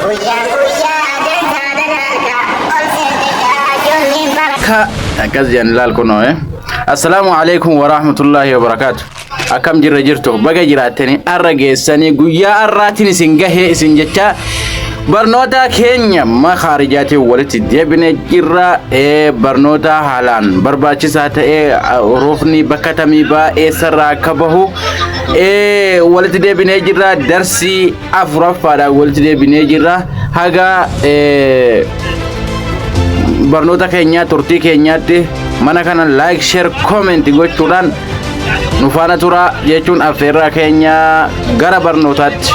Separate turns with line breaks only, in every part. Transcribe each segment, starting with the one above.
Guyyaa guyyaa adeemsaa dalagaa ol seente ijoolleen bara.
Ka akkas jedhan laal kunoo eh. Assalaamu alaikum warahmatullaahi wabarakaatu. Akkam jirra jirtu baga jiraattanii arra geessanii guyyaa arraatiin isin gahee isin jecha barnoota keenya makaarijaatiin walitti deebine jirra. Barnoota haalaan barbaachisaa ta'e huruufni bakka tamii ba'a eessarraa akka bahu walitti deebinee jirra. Darsii afuraffaadhaan walitti deebinee jirra. Haga barnoota keenyaa turtii keenyaatti mana kana like share comment gochuudhaan nu faana turaa jechuun affeerraa keenya gara barnootaatti.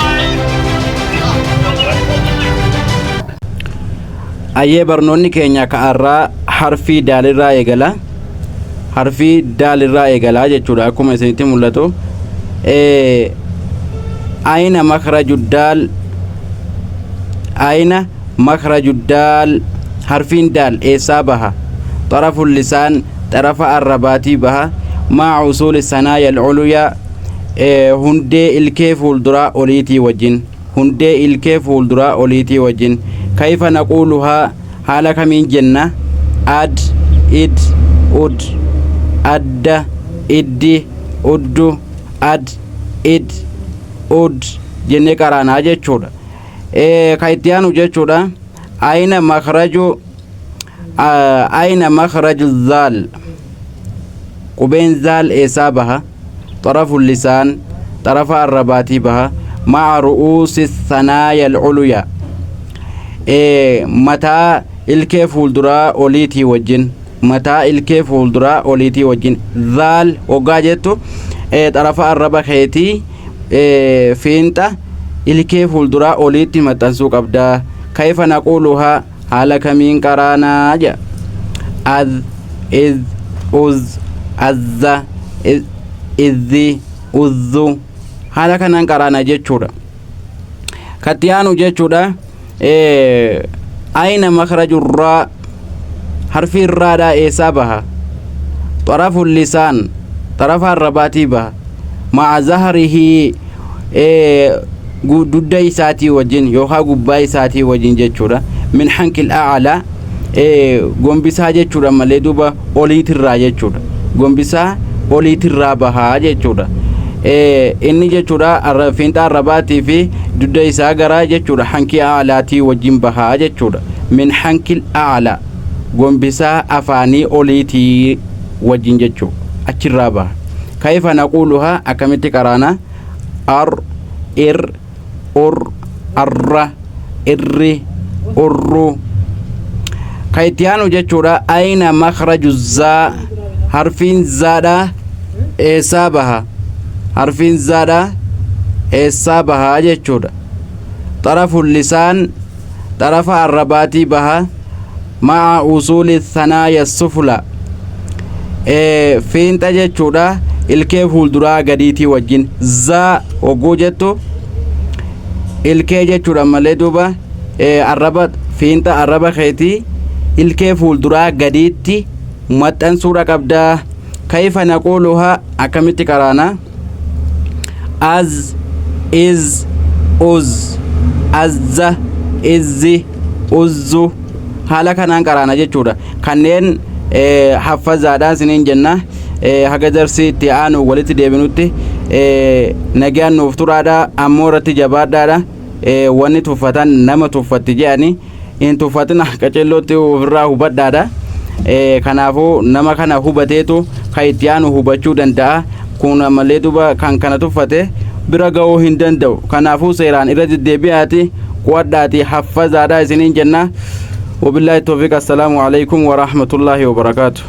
Ayyee barnoonni keenya ka'arraa harfii daalirraa eegala. Harfii daalirraa eegalaa jechuudha akkuma isinitti mul'atu. Ayna makraju daal ayna makraju daal harfiin daal eessaa baha? Xarafu lisaan xarafa arrabaatii baha. Maa usuuli sanaaya al-uluyaa hundee ilkee fuulduraa oliitii wajjin hundee ilkee fuulduraa oliitii wajjin. Kayfa naquuluhaa haala kamiin jenna? Ad id ud adda iddi uddu ad id ud jennee qaraanaa jechuudha. Ka itti aanu jechuudha. Ayna makraju ayna makraju zaal qubeen zaal eessaa baha? Xarafu lisaan xarafa arrabaatii baha. Ma'a ru'uusi sanaaya al-uluya mataa ilkee fuulduraa oliitii wajjin mataa ilkee fuulduraa oliitii wajjin. Zaal hoggaa jettu xarafa arraba keetii fiinxa ilkee fuulduraa oliitti maxxansuu qabda. Kayfa naquuluhaa haala kamiin qaraanaa jedha. Az iz uz azza izzi uzzu haala kanaan qaraana jechuudha. Katti aanu jechuudha. Ayna makraju raa harfiin raadhaa eessaa baha? Xarafu lisaan xarafa arrabaatii baha. Ma'a zahrihii dugda isaatii wajjin yookaan gubbaa isaatii wajjin jechuudha. Min hankil a'laa gombisaa jechuudha malee duuba oliitirraa jechuudha. Gombisaa oliitirraa bahaa jechuudha. Inni jechuudha fiinxa arrabaatii fi dugda isaa gara jechuudha hankii a'laatii wajjin bahaa jechuudha. Min hankil a'laa gombisaa afaanii oliitii wajjin jechuudha. Achirraa baha. Kayfa naquuluhaa akkamitti qaraana? Ar ir ur arra irri urru. Ka itti aanu jechuudha. Ayna makraju zaa harfiin zaadha eessaa baha? Harfiin zaadha eessaa baha jechuudha. Xarafu lisaan xarafa arrabaatii baha. Ma'a usuuli thanaaya sufla fiinxa jechuudha ilkee fuulduraa gadiitii wajjin. Zaa hogguu jettu ilkee jechuudha malee duuba arraba fiinxa arraba keetii ilkee fuulduraa gadiitti maxxansuudha qabdaa. Kayfa naquuluhaa akkamitti qaraana? Az iz uz azza izzi uzzu haala kanaan qaraana jechuudha. Kanneen haffazaadha isiniin jenna. Haga darsii itti aanu walitti deebinutti nagaan nuuf turaadha. Ammoo irratti jabaadhaadha. Wanni tuffatan nama tuffatti jedhani hin tuffatina, qaceellootti ofirraa hubadhaadha. Kanaafuu nama kana hubateetu kan itti aanu hubachuu danda'a. Kun ammallee duuba kan kana tuffate bira ga'uu hin danda'u. Kanaafuu seeraan irra deddeebi'aati qo'adhaati haffazaadha isiniin jenna. Wabillaahi tawfiiq. Assalaamu alaikum warahmatullaahi wabarakaatu.